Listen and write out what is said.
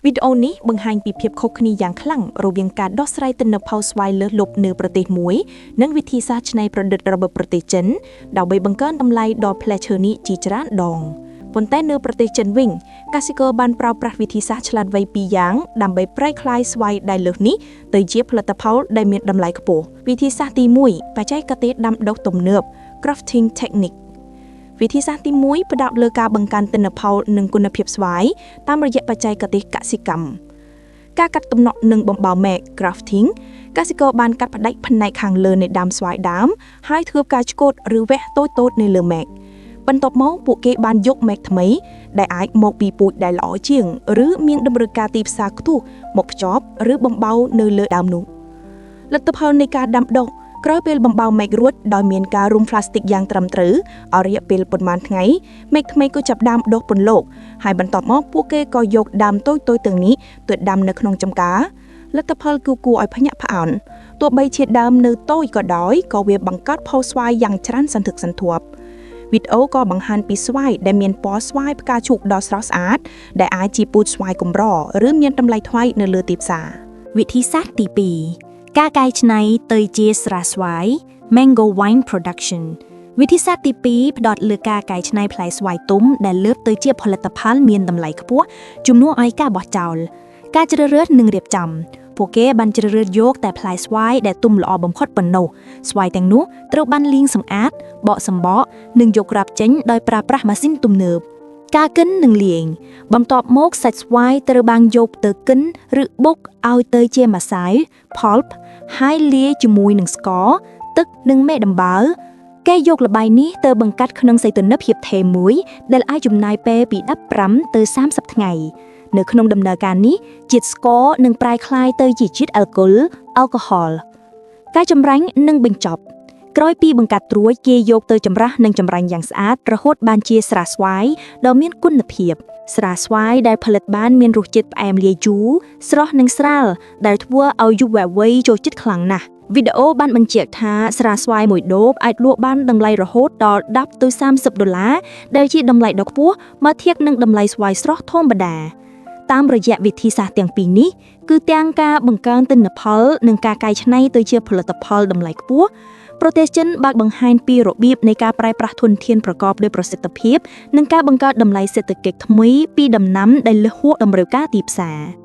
វីដេអូនេះបង្ហាញពីភាពខុសគ្នាយ៉ាងខ្លាំងរវាងការដោះស្រាយទិន្នផលស្វាយលើសលប់នៅប្រទេសមួយ និងវិធីសាស្ត្រច្នៃប្រឌិតរបស់ប្រទេសចិនដើម្បីបង្កើនតម្លៃដល់ផ្លែឈើនេះជាច្រើនដងប៉ុន្តែនៅប្រទេសចិនវិញកសិករបានប្រើប្រាស់វិធីសាស្ត្រឆ្លាតវៃពីរយ៉ាងដើម្បីប្រែក្លាយស្វាយដែលលើសនេះទៅជាផលិតផលដែលមានតម្លៃខ្ពស់វិធីសាស្ត្រទី1បច្ចេកទេសដាំដុះទំនើប grafting technique វិធីសាស្ត្រទី1ផ្ដោតលើការបង្កើនទិន្នផលនិងគុណភាពស្វាយតាមរយៈបច្ចេកទេសកសិកម្មការកាត់ទំនក់និងបំបៅមែក grafting កសិករបានកាត់ផ្ដាច់ផ្នែកខាងលើនៃដើមស្វាយដើមហើយធ្វើការឆ្កូតឬវះតូចៗនៅលើមែកបន្ទាប់មកពួកគេបានយកមែកថ្មីដែលអាចមកពីពូជដែលល្អជាងឬមានតម្រូវការទីផ្សារខ្ពស់មកភ្ជាប់ឬបំបៅនៅលើដើមនោះលទ្ធផលនៃការដាំដុះក្រោយពេលបំបៅមែករួចដោយមានការរុំផ្លាស្ទិកយ៉ាងត្រឹមត្រូវអស់រយៈពេលប៉ុន្មានថ្ងៃមែកថ្មីក៏ចាប់ផ្ដើមដុះពន្លកហើយបន្ទាប់មកពួកគេក៏យកដើមតូចៗទាំងនេះទៅដាំនៅក្នុងចំការលទ្ធផលគឺគួរឲ្យភ្ញាក់ផ្អើលទោះបីជាដើមនៅតូចក៏ដោយក៏វាបង្កើតផលស្វាយយ៉ាងច្រើនសន្ធឹកសន្ធាប់វីដេអូក៏បង្ហាញពីស្វាយដែលមានពណ៌ស្វាយផ្កាឈូកដ៏ស្រស់ស្អាតដែលអាចជាពូជស្វាយកម្រឬមានតម្លៃថ្លៃនៅលើទីផ្សារ វិធីសាស្ត្រទី2ការកែច្នៃទៅជាស្រាស្វាយ Mango Wine Production វិធីសាស្ត្រទី2ផ្ដោតលើការកែច្នៃផ្លែស្វាយទុំដែលលើបទៅជាផលិតផលមានតម្លៃខ្ពស់ជំនួសឲ្យការបោះចោលការជ្រើសរើសនិងរៀបចំពួកគេបានជ្រើសរើសយកតែផ្លែស្វាយដែលទុំល្អបំផុតប៉ុណ្ណោះស្វាយទាំងនោះត្រូវបានលាងសម្អាតបកសម្បកនិងយកគ្រាប់ចេញដោយប្រើប្រាស់ម៉ាស៊ីនទំនើបការកិននិងលាងបន្ទាប់មកសាច់ស្វាយត្រូវបានយកទៅកិនឬបុកឲ្យទៅជាម្សៅ pulp ហើយលាយជាមួយនឹងស្ករទឹកនិងមេដំបៅគេយកល្បាយនេះទៅបង្កាត់ក្នុងសីតុណ្ហភាពថេរមួយដែលអាចចំណាយពេលពី15ទៅ30ថ្ងៃនៅក្នុងដំណើរការនេះជាតិស្ករនឹងប្រែក្លាយទៅជាជាតិអាល់កុល alcohol ការចម្រាញ់និងបញ្ចប់ក្រោយពីបង្កាត់ត្រួយគេយកទៅចម្រាស់និងចម្រាញ់យ៉ាងស្អាតរហូតបានជាស្រាស្វាយដ៏មានគុណភាព ស្រាស្វាយដែលផលិតបានមានរសជាតិផ្អែមលាយជូរស្រស់និងស្រាលដែលធ្វើឲ្យយុវវ័យចូលចិត្តខ្លាំងណាស់វីដេអូបានបញ្ជាក់ថាស្រាស្វាយមួយដូបអាចលក់បានតម្លៃរហូតដល់10ទៅ30ដុល្លារដែលជាតម្លៃដ៏ខ្ពស់មកធៀបនឹងតម្លៃស្វាយស្រស់ធម្មតាតាមរយៈវិធីសាស្ត្រទាំងពីរនេះគឺទាំងការបង្កើនទិន្នផលនិងការកែច្នៃទៅជាផលិតផលតម្លៃខ្ពស់ប្រទេសចិនបានបង្ហាញពីរបៀបនៃការប្រើប្រាស់ធនធានប្រកបដោយប្រសិទ្ធភាពនិងការបង្កើតតម្លៃសេដ្ឋកិច្ចថ្មីពីដំណាំដែលលើសហួសតម្រូវការទីផ្សារ។